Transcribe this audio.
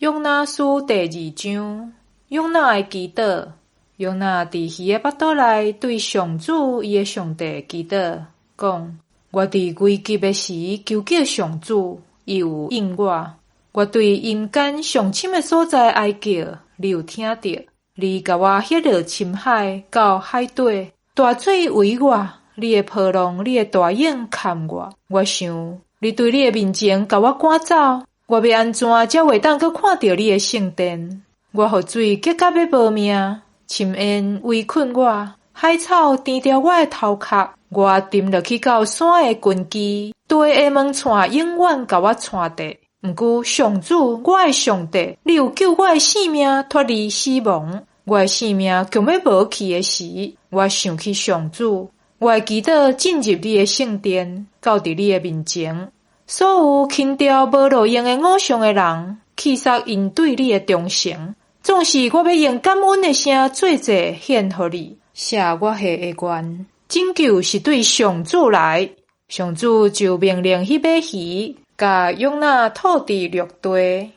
約拿書第二章，約拿的祈禱。約拿佇魚的腹肚內對上主伊的上帝祈禱，講：我佇危急的時求叫上主，伊有應我。我對陰間上深的所在哀叫，你有聽著。你共我歇落深海到海底，大水圍我，你的波浪，你的大湧崁我。我想，你對你的面前共我趕走，我欲按怎才會當閣看著你的聖殿？我予水激甲欲無命，深淵圍困我，海草纏牢我的頭殼，我沉落去到山的根基，地的門掣永遠共我掣著。毋過上主，我的上帝，你有救我的性命脫離死亡。我的性命強欲無去的時，我想起上主，我的祈禱進入你的聖殿，到佇你的面前。所有輕佻無路用的偶像的人，棄殺𪜶對你的忠誠。總是我欲用感恩的聲做祭獻予你，赦我下的願。拯救是對上主來，上主就命令彼尾魚，共約拿吐佇陸地。